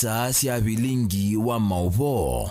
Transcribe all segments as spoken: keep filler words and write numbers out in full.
Saa sya vilingi wa maũvoo.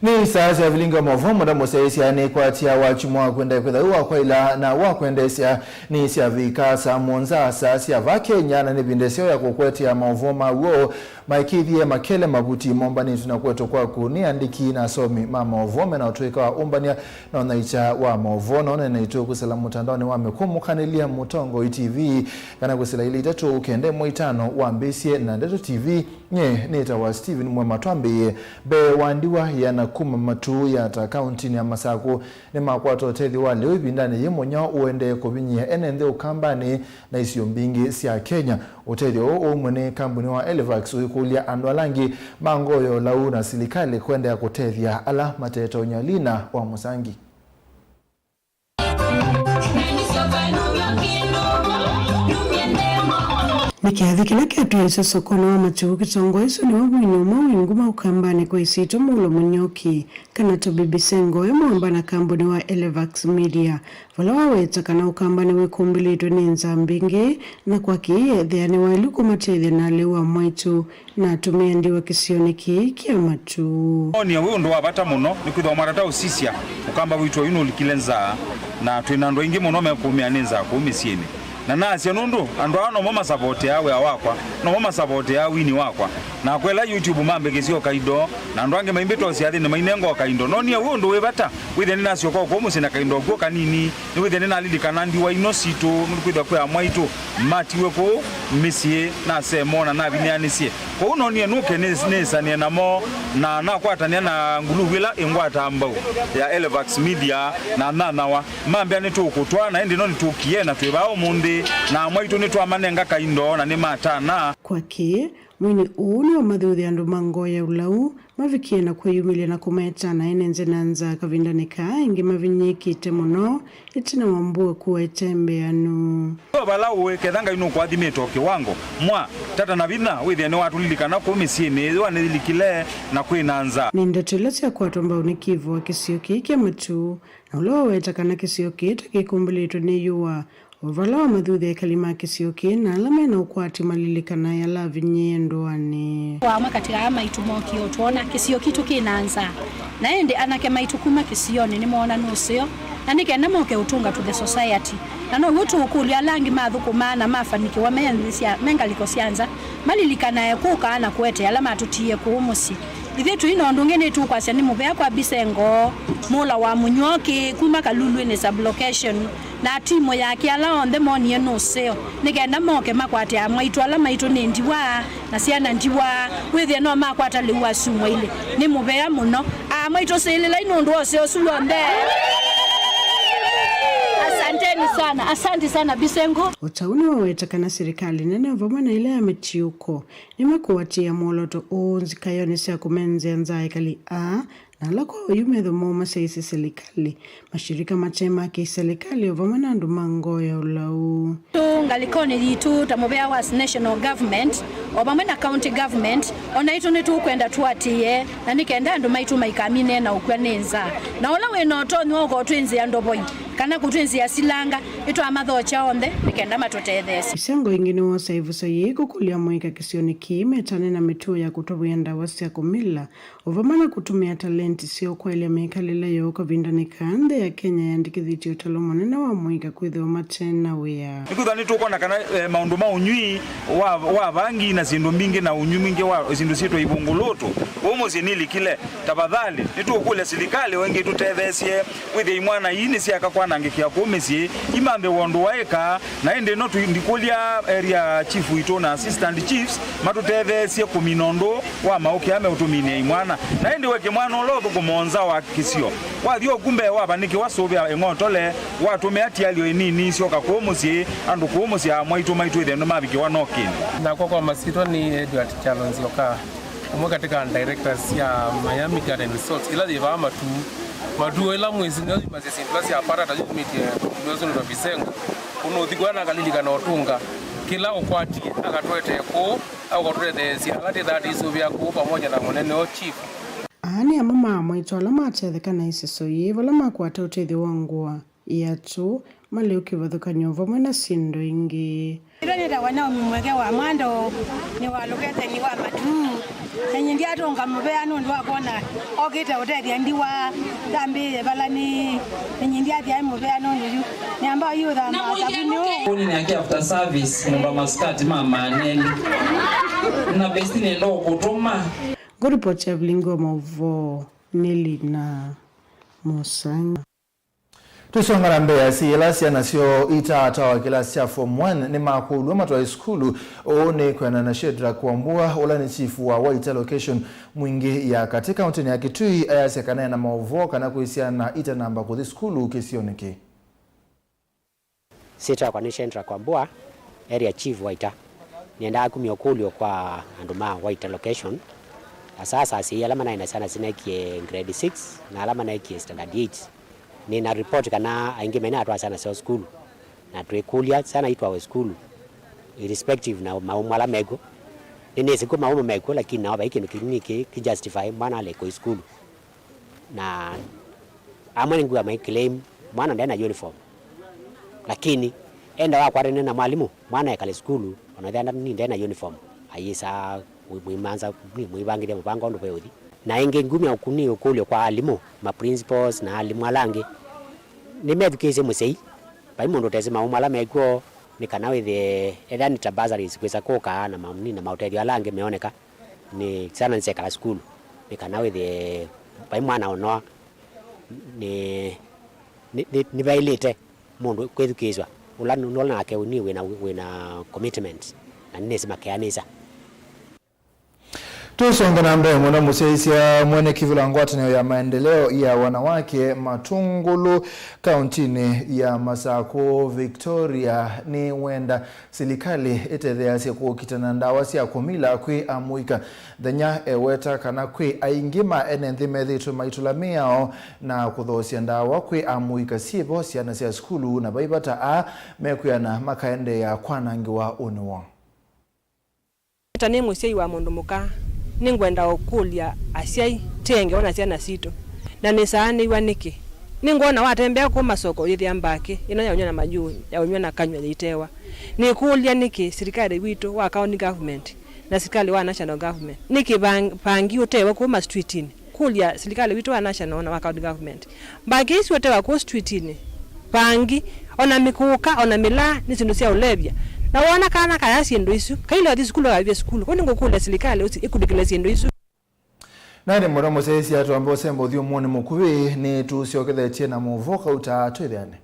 Nĩ saa sya vilingi wa maũvoo, mũndũ mũsyaĩĩsya nĩkwatĩa wakyumwa wa kwenda kwĩtha wĩ wa kwaĩla na wa kwendeesya. Nĩ syavika saa mũonza saa sya vaa Kenya, na nĩ ĩvinda ĩseo ya kũkũetea maũvoo ma w'o maĩkĩĩthye makele mavuti mombanĩtw'e na kũetwa kwaku nĩ andĩki na asomi ma maũvoo mena ũtũĩka wa ũmbany'a na ũnyaĩĩkya wa maũvoo. Nonene naitũ kwĩsĩla mũtandaonĩ wa Mĩkũmũkanĩlya Mũtongoi T V, kana kwĩsĩla ilĩ itatũ ũkenda ĩmwe itano wambĩĩsye na Ndeto T V. Nyie nĩtawa Stephen Mwema. Twambĩĩe. Mbee wa ndiwa yĩana kuma Matuu, Yatta, kaũntinĩ ya Masakũ nĩmakwata ũtethyo wa lĩu ĩvindanĩ yĩ mũnyao ũendee kũvinyĩĩa ene nthĩ Ũkambanĩ na isio mbingĩ sya Kenya. Ũtethyo ũũ ũumwe nĩ kambuni wa Elevax ũikũlya andũ ala angĩ ma ngoo ya ũlau na silikalĩ kũendeea kũtethya ala matetonya. Lina wa Mũsangi. Nĩ kĩathĩ kĩla kyatwĩĩswe sokonĩ wa Matuu. Kĩtongoesyo nĩwe mwini ũmwe wĩ nguma Ũkambanĩ kwa isyĩtwa Mũlo Mũnyoki, kana Tobi Bisengo, e mwamba na kambuni wa Elevax Media, vala waweta kana Ũkambanĩ wĩkumbĩlĩtwe nĩ nzaa mbingĩ, na kwa kĩĩ ethĩa nĩ waĩlu kũmatethya na lĩu wa mwaitũ na atũmĩa ndiwa kĩsionĩ kĩĩ kya Matuu. Noonie wĩ ũndũ wa vata mũno, nĩkwĩthĩwa mwatata ũsisya, Ũkamba witũ oyu nũlikile nzaa, na twĩ na andũ aingĩ mũno mekũũmĩa nĩ nzaa kũu mĩsyĩnĩ. Na naasya nũndũ andũ aa nomo masavoteaa wĩa wakwa, nomo masavoteaa wini wakwa. Nakwa ĩla YouTube mambĩkĩsya o kaindo, na andũ angĩ maimbĩta o syathĩnĩ mainenga o kaindo. Noonie wĩ ũndũ wĩ vata, wĩthĩa nĩnasyoka o kũu mũsyĩ na kaindo o kw'o kanini. Nĩwĩthĩa nĩnalilikana ndiwa ino sitũ, nũndũ kwĩthĩwa kwĩ amwaitũ matiwe kũu mĩsyĩ, nasee moo na navinyĩanĩsye. Kwoou noonie nũke nĩ- nĩĩsanĩe namo, na nakwatanĩa na nguluvu ĩla ĩngwataa mbau ya Elevax Media, na nyanyawa mambĩa nĩtũũkũtwaa, na ĩndĩ no nĩtũkie na twĩ vaa ũmũnthĩ, na amwaitũ nĩtwamanenga kaindo na nĩmatana. Kwa kĩĩ, mwini ũũ nĩwamathuthya andũ ma ngoo ya ũlau, mavikie na kwĩyumĩlya na kũmeta na ene nzĩ na nza kavindanĩ kaa ĩngĩ mavinyĩĩkĩte mũno ĩtina wa mbua kũwa ĩte mbeanu. Yo vala ũĩ, ketha Ngai nũkũathimĩte o kĩwango, mwa, tata na vinya, wĩthĩe nĩwatũlilikana kũu mĩsyĩnĩ ĩyũa nĩlikile na kwĩ na nza. Nĩ ndeto ila syakwatwa mbau nĩ kĩvo wa kĩsio kĩĩ kya Matuu, na ũla waweta kana kĩsio kĩĩ ta kĩkumbĩlĩtwe nĩ yũa. O vala wamathuthya ekali ma kĩsio kĩĩ na ala me na ũkwati malilikanae ala avinyĩĩe ndũanĩ. Wamwe katĩ ka aa maitũ mookie ũtwona kĩsio kitũ kĩ na nzaa, na ĩndĩ anake maitũ kuma kĩsionĩ nĩmoona nũseo, na nĩ kenda moke ũtũnga to the society. Na now'o tũũkũlya ala angĩ mathũkũmaa na mafanikĩwa me nthĩ sya, me ngalĩko sya nza, malilikanae kũka na kũete ala matũtiie kũũ mũsyĩ. Ithyĩ tũi na ũndũ ũngĩ nĩtũkwasya nĩ mũvea kwa Bisengo, Mũla wa Mũnyoki, kuma Kalulwini sub-location, na timu yake ala onthe monie nũseo, nĩ kenda moke makwate amwaitũ ala maitũ nĩ ndiwa, na syana ndiwa, wĩthĩe no makwata lĩu wa syumwa ilĩ. Nĩ mũvea mũno. Amwaitũ sĩlĩlai nũndũ wa ũseo ũsu w'onthe. Asanteni sana. Asante sana, Bisengo. O ta ũu nĩwaweta kana silikalĩ nene o vamwe na ĩla ya mĩtiũko nĩmakũatĩĩa mwolooto ũũ nzikayonĩ sya kũmenzea nzaa ekali aa na ala kwa oyu metho moo masyaĩĩsye silikalĩ, mashirika mate ma kĩsilikalĩ o vamwe na andũ ma ngoo ya ũlau. Tũ ngalĩkonĩ yitũ ta mũvea wa national government o vamwe na county government, o naitũ nĩtũkwenda tũatĩĩe na nĩ kenda andũ maitũ maikamine na ũkw'a nĩ nzaa. Na ũla wĩ na ũtonyi wa ũkotwĩnzĩa ndovoi kana kũtwĩnzĩa silanga, nĩtwamathokya onthe nĩ kenda matũtetheesye. Mĩsyango ĩngĩ nĩwosa ĩvuso yĩĩ kũkũlya mũika kĩsionĩ kĩĩ metane na mĩtuo ya kũtũvw'ĩa ndawa sya kũmila, o vamwe na kũtũmĩa talenti syoo kwaĩlya mĩkalĩle yoo kavindanĩ kaa nthĩ ya Kenya yandĩkĩthĩtye ũtalo mũnene wa mũika kwĩthĩwa mate na wĩa. Nĩkwĩthĩwa nĩtũkwona kana, eh, maũndũ ma ũnywi wa, wa vangi na syĩndũ mbingĩ na ũnywi mwingĩ wa syĩndũ syĩtwa ivũngũlũtũ kũu mũsyĩ nĩlikile. Tafadhali, nĩtũũkũlya silikalĩ o ĩngĩ ĩtũtetheesye wĩthĩe imwana ii nĩsyaka kwanangĩkĩa kũu mĩsyĩ, imanthe wondũ waĩka, na ĩndĩ no tũ- ndikũlya area chief witũ na assistant chiefs matũtetheesye kũmina ũndũ wa maũkĩa meũtũminĩa imwana. Na ĩndĩ we kĩmwana ũla ũthũkũma o nza wa kĩsio, wathi oku mbee wavanĩkĩwa sũvĩa ĩng'otole, watũmĩa tialio ĩnini syoka kũũ mũsyĩ, andũ kũũ mũsyĩ amwaitũ maitũ ĩthe nĩmavikĩwa no kĩndũ. Nakwa kwa masyĩtwa nĩ Edward Kyalo Nzioka, ũmwe katĩ ka directors sya Miami Garden Resorts ila yĩ vaa Matuu. Matuu ĩla mwĩsĩ nĩyo yumasya syĩndũ ila syapata ta yumĩtye mũndũ ũsu nĩtwa Bisengo. Kũnũthi kũla nakalilikana ũtũnga kĩla ũkwatie akatũetee kũũ, akatũtetheesya ala twĩthaa tũisũvĩa kũũ pamoja na mũnene o chief. Aa nĩ amwe ma amwaitũ ala matetheka na ĩseso yĩĩ vala makwata ũtethyo wa ngũa iatũ, malĩ o kĩvathũkany'o vamwe na syĩndũ ingĩ. Ĩla nĩtawa Naomi Mweke wa Mwando, nĩ wa lũketeni wa Matuu, na nyie ndyatũnga mũvea nũndũ wa kwona okĩte ũtethya ndiwa yambĩĩe vala nĩ, na nyie ndyathyae mũvea nũndũ yu nĩamba yu ũthamba savuni ũũ. Kũni nĩ aki after service, mũmba masikati ma maaneli. Na besti nenda ũkũtũma. Ngũripoti ya vilingi wa maũvoo nĩ Lina Mũsanga. Tũisonga na mbee, asyai ala syana syoo itaatawa kĩlasi kya form one nĩmakũlw'a matwae sukulu. Ũũ nĩ kwĩanana na Shedrack Wambua, ũla nĩ chief wa Waita Location Mwingĩ ya Katĩ, kaũntĩnĩ ya Kitui, ayasya kana ena maũvoo kana kwĩ syana itanamba kũthi sukulu kĩsionĩ kĩĩ. Syĩtwa yakwa nĩ Shedrack Wambua, area chief Waita. Nĩendaa kumya ũkũlyo kwa andũ ma Waita Location, asasa asyai ala manaĩ na syana sineekie grade six na ala maneekie standard eight. Nĩna report kana aingĩ menatwaa syana syoo sukulu, na twĩkũlya syana itwawe sukulu irrespective na maũmũ ala mekw'o. Nĩnĩsĩ kwĩ maũmũ mekw'o, lakini nao vai kĩndũ kĩnini kĩ, kĩ justify mwana alekwa sukulu. Na amwe nĩngw'a mai claim mwana ndena uniform, lakini enda wakwatene na mwalimũ, mwana ekale sukulu, ona ethĩa nda-, ni ndena uniform, ayĩsaa mwĩmanza, ni mwĩvangĩthya mũvango ũndũ ve ũthi. Na ĩngĩ ngumya ũkuni ũkũlyo kwa alimũ, ma principals na alimũ ala angĩ, nĩmethukĩĩsye mũsyai, vai mũndũ ũtesĩ maũmũ ala mekw'o, nĩ kana wĩthĩe ethĩa nĩ ta bursaries kwĩsa kũka na ma-, ni na maũtethyo ala angĩ meoneka. Nĩ syana nĩsyekala sukulu, nĩ kana wĩthĩe vai mwana ũnoa, nĩ, nĩ, nĩ, nĩvaĩlĩte mũndũ kwĩthukĩĩsw'a ũla nũ-, nũla nake nĩ wĩna, wĩna commitment, na nĩnĩsĩ makeanĩsya. Tũsonge na mbee mũno, mũsyaĩĩsya mwene kĩvĩla ngwatanĩo ya maendeleo ya wanawake Matũngũlũ kaũntĩnĩ ya Masakũ, Victoria, nĩ wenda silikalĩ ĩtetheeasye kũkita na ndawa sya kũmila kwĩ amũika. Nthenya eweta kana kwĩ aingĩ ma ene nthĩ methĩĩtwe maitũla mĩao na kũthoosya ndawa kwĩ amũika syĩvo, syana sya sukulu, na vai vata aa mekwĩana makaendeea kwanangĩwa ũnĩ woo. Ta nĩ mũsyai wa mũndũ mũka, nĩngwenda ũkũlya asyai tĩ ngewa na syana sitũ, na nĩsaanĩw'a nĩkĩ? Nĩngwona watembea kũu masoko ũyĩthĩa mbakĩ ĩno ya ũnyw'a na majuu, ya ũnyw'a na kanyw'a yĩitewa. Nĩkũlya nĩkĩ silikalĩ witũ wa county government na silikalĩ wa national government, nĩkĩ vang-, vangi ũtewe kũu mastreetinĩ? Kũlya silikalĩ witũ wa national na wa county government. Mbakĩ isu ũtewa kũu streetinĩ, vangi, ona mĩkũka, ona mĩlaa, nĩ syĩndũ sya ũlevya. Na woona kana kaya syĩndũ isu, kaila ũthi sukulu akavye sukulu. Kwoou nĩngũkũlya silikalĩ ũsi ĩkunĩkĩle syĩndũ isu. Na nĩ mũno mũsyaĩĩsya twambe ũsemba ũthyũmũnĩ mũkuvĩ, nĩ tũsyokethetye na mũvo kauta twĩthĩane.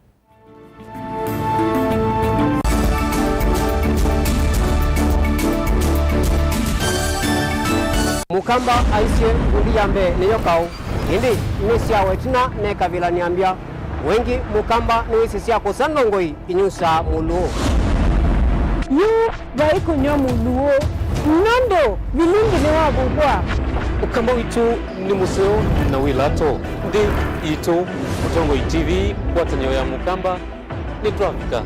Mũkamba aisye ngundi ya mbee nĩyo kaũ, ĩndĩ nĩ syawa ĩtina nekavĩla nĩambya. Wengĩ Mũkamba nĩwĩsĩ sya kũsa ndongoi inyusaa mũlũũ. Yu vai kũnyw'a mũlũũ, nũndũ vilingi nĩwavuvwa. Ũkamba witũ nĩ mũseo na wĩ lato. Nthĩ itũ, Mũtongoi T V, ngwatanĩo ya Mũkamba, nĩtwavika.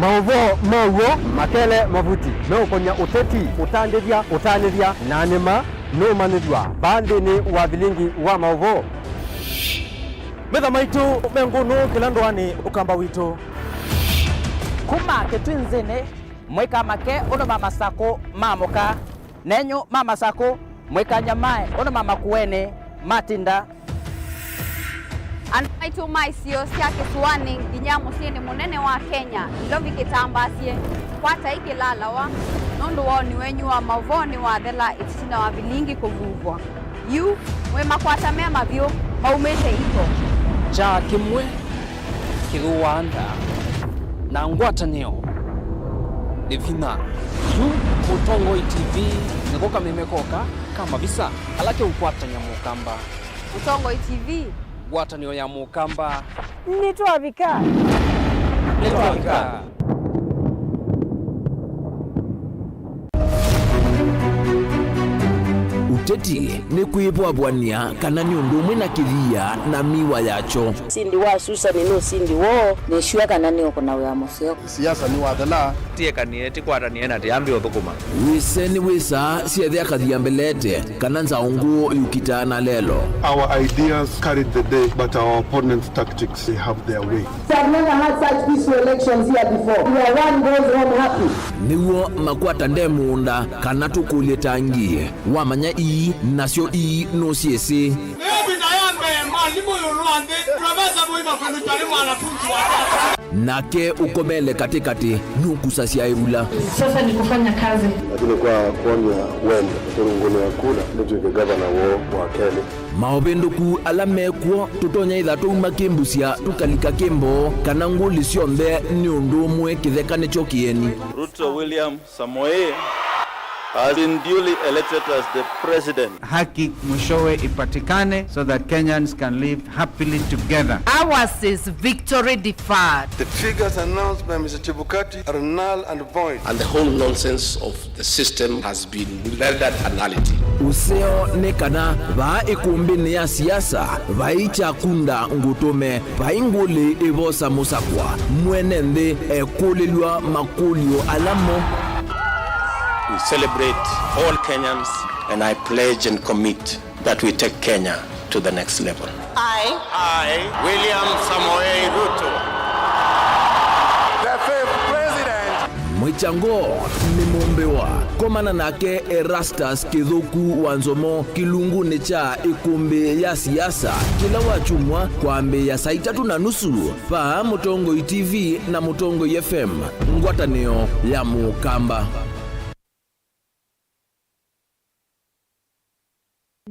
Maũvoo ma w'o makele mavuti meũkony'a ũteti, ũtandĩthya, ũtanĩthya, na nĩma nũũmanyĩthw'a vaa nthĩnĩ wa vilingi wa maũvoo. Metha maitũ me ngũnũ kĩla ndũanĩ Ũkamba witũ. Kuma Kĩtwinzĩnĩ, mũikamake ũndũ ma Masakũ maamũka. Nenyu ma Masakũ, mũikanyamae ũndũ ma Makueni matinda. Andũ maitũ ma isio sya kĩsũanĩ nginya mũsyĩnĩ mũnene wa Kenya, Nairobi kĩtambaasye, kwatai kĩlalawa, nũndũ woni wenyu wa maũvoo nĩwathela ĩtina wa vilingi kũvuvwa. Yu mwĩ makwata me mavyũ maumĩte iko. Kyaa kĩmwe kĩthũaa nda, na ngwatanĩo nĩ vinya. Yu Mũtongoi T V nĩko kameme koka ka mavisa ala keũkwatany'a Mũkamba. Mũtongoi T V. Ngwatanĩo ya Mũkamba. Nĩtwavika. Nĩtwavika. Ĩti nĩ kwĩvwavw'ania kana nĩ ũndũ ũmwe na kĩthia na miwa yakyo. Sindi wa Susani nũsindi woo. Nĩsua kana nĩũkũna wĩa mũseo. Siasa nĩwathela. Tiekanie, tikwatanĩe na tiambi ũthũkũma. Wĩse nĩ wĩsa syethe akathia mbelete, kana nzaũngũ yũkitaa na lelo. Our ideas carried the day, but our opponents' tactics, they have their way. I've never had such peaceful elections here before. Where one goes home happy. Nĩw'o makwata nde mũũnda, kana tũkũlye tangi. Wamanya ii, nasyo ii nũsyĩsĩ. Ĩyo visa ya mbee, mwalimũ ĩũlũ wa nthĩ, profesa mũima kwĩlũkya nĩ mwanafunzi wa tata. Nake ũkomele katĩkatĩ, nũkusasya ĩvula. Sasa ni kufanya kazi. Lakini kwa kuonia wendo, kũrũngũnĩa kura, nĩtw'ĩke gavana woo wa kelĩ. Maũvĩndũku ala mekw'o, tũtonya ĩtha twauma kĩmbusya, tũkalika kĩmboo, kana ngũlĩ syonthe nĩ ũndũ ũmwe kĩtheka nĩkyo kĩeni. Ruto William Samoei has been duly elected as the president. Haki mwishowe ipatikane so that Kenyans can live happily together. Ours is victory deferred. The figures announced by Mister Chebukati are null and void. And the whole nonsense of the system has been rendered a nullity. Ũseo nĩ kana vaa ĩkũmbĩnĩ ya siasa vai kyakunda ngũtũme. Vai ngũlĩ ĩvosa mũsakwa, mwene nthĩ ekũlĩlw'a makũlyo ala mo. We celebrate all Kenyans, and I pledge and commit that we take Kenya to the next level. I, I, William Samoei Ruto, the fifth president. Mwĩkyango nĩ mũmbĩwa. Komana nake Erastus Kĩthũku wa Nzomo kĩlungunĩ kya ĩkũmbĩ ya siasa kĩla wakyumwa kwambĩĩa saa itatũ na nusu. Vaa Mũtongoi T V na Mũtongoi F M, ngwatanĩo ya Mũkamba.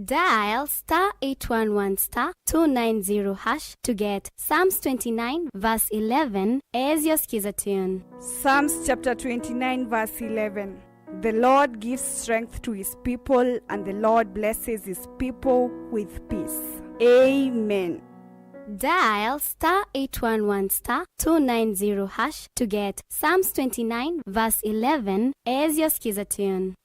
Dial star eight one one star two nine zero hash to get Psalms twenty-nine verse eleven as your Skiza tune. Psalms chapter twenty-nine verse eleven. The Lord gives strength to his people, and the Lord blesses his people with peace. Amen. Dial star eight one one star two nine zero hash to get Psalms twenty-nine verse eleven as your Skiza tune.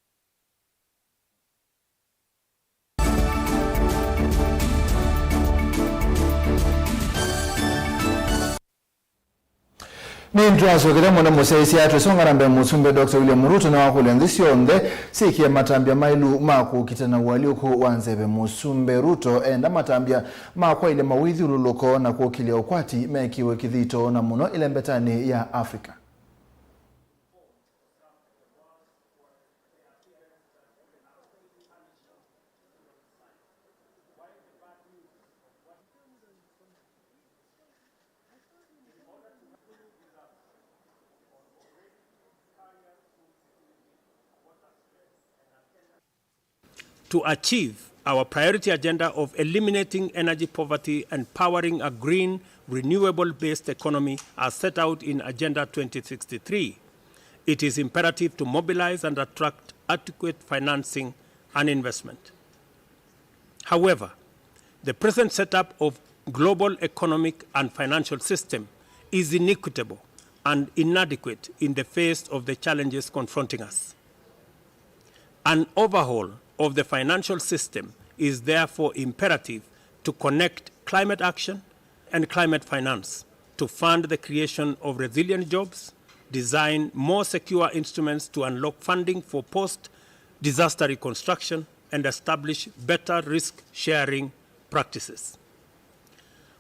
Nĩtwasũkĩte mũno mũsyaĩĩsya, twĩsonga na mbee. Mũsumbĩ Doctor William Ruto nĩwakũlya nthĩ syonthe syĩkĩe matambya maĩlu ma kũkita na ũalyũku wa nzeve. Mũsumbĩ Ruto enda matambya ma kwaĩlya mawĩthyũlũlũko na kũkĩlya ũkwati mekĩwe kĩthito, na mũno ĩlembetanĩ ya Africa. To achieve our priority agenda of eliminating energy poverty and powering a green, renewable-based economy as set out in Agenda twenty sixty-three, it is imperative to mobilize and attract adequate financing and investment. However, the present setup of global economic and financial system is inequitable and inadequate in the face of the challenges confronting us. An overhaul of the financial system is therefore imperative to connect climate action and climate finance to fund the creation of resilient jobs, design more secure instruments to unlock funding for post-disaster reconstruction, and establish better risk-sharing practices.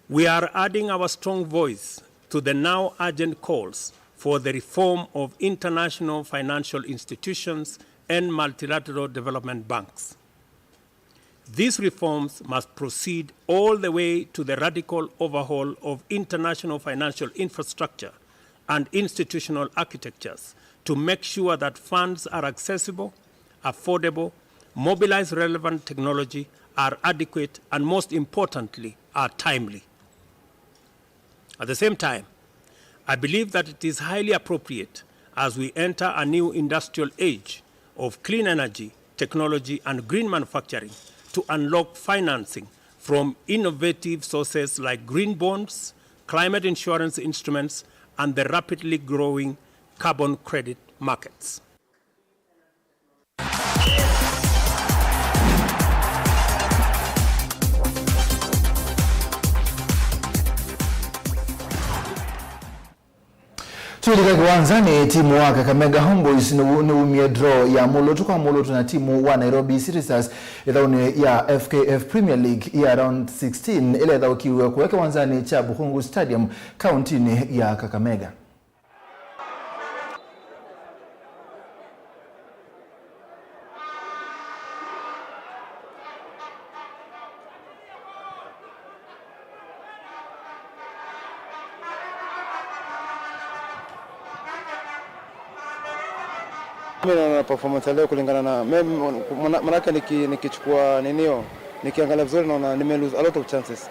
We are adding our strong voice to the now urgent calls for the reform of international financial institutions and multilateral development banks. These reforms must proceed all the way to the radical overhaul of international financial infrastructure and institutional architectures to make sure that funds are accessible, affordable, mobilize relevant technology, are adequate, and most importantly, are timely. At the same time, I believe that it is highly appropriate as we enter a new industrial age of clean energy, technology, and green manufacturing to unlock financing from innovative sources like green bonds, climate insurance instruments, and the rapidly growing carbon credit markets. Lika kĩwanzanĩ, timu wa Kakamega Homeboys nĩwu-, nĩwumie draw ya mũlũtũ kwa mũlũtũ na timu wa Nairobi City Stars ĩthaunĩ ya F K F Premier League ya round sixteen, ĩla ĩthaũkiw'e kũya kĩwanzanĩ kya Bukhungu Stadium, kauntinĩ ya Kakamega. Mimi naona performance ya leo kulingana na me-, mwana-, manake niki-, nikichukua ninio, nikiangalia vizuri naona nime lose a lot of chances.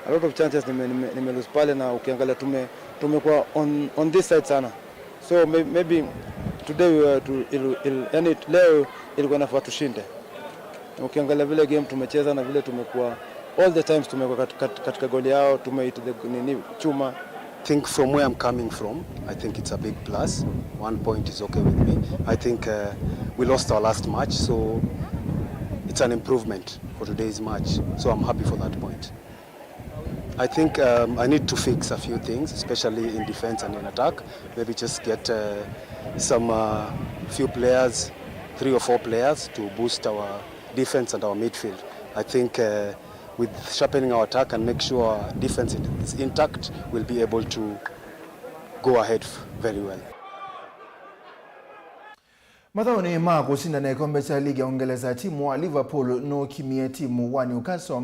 A lot of chances nime, nime, nime lose pale, na ukiangalia tume-, tumekuwa on, on this side sana. So may-, maybe today we were to, il-, il-, yani leo ilikuwa inafaa tushinde. Ukiangalia vile game tumecheza na vile tumekuwa, all the times tumekuwa kat-, kat-, katika goli yao, tumehit the nini, chuma. I think from where I'm coming from, I think it's a big plus. One point is okay with me. I think, uh, we lost our last match, so it's an improvement for today's match. So I'm happy for that point. I think, um, I need to fix a few things, especially in defense and in attack. Maybe just get, uh, some, uh, few players, three or four players to boost our defense and our midfield. I think, uh, with sharpening our attack and make sure our defense is intact, we'll be able to go ahead very well. Mathaũnĩ ma kũsindana ĩkombe kya ligi ya Ũngelesa, timu wa Liverpool nũkimie timu wa Newcastle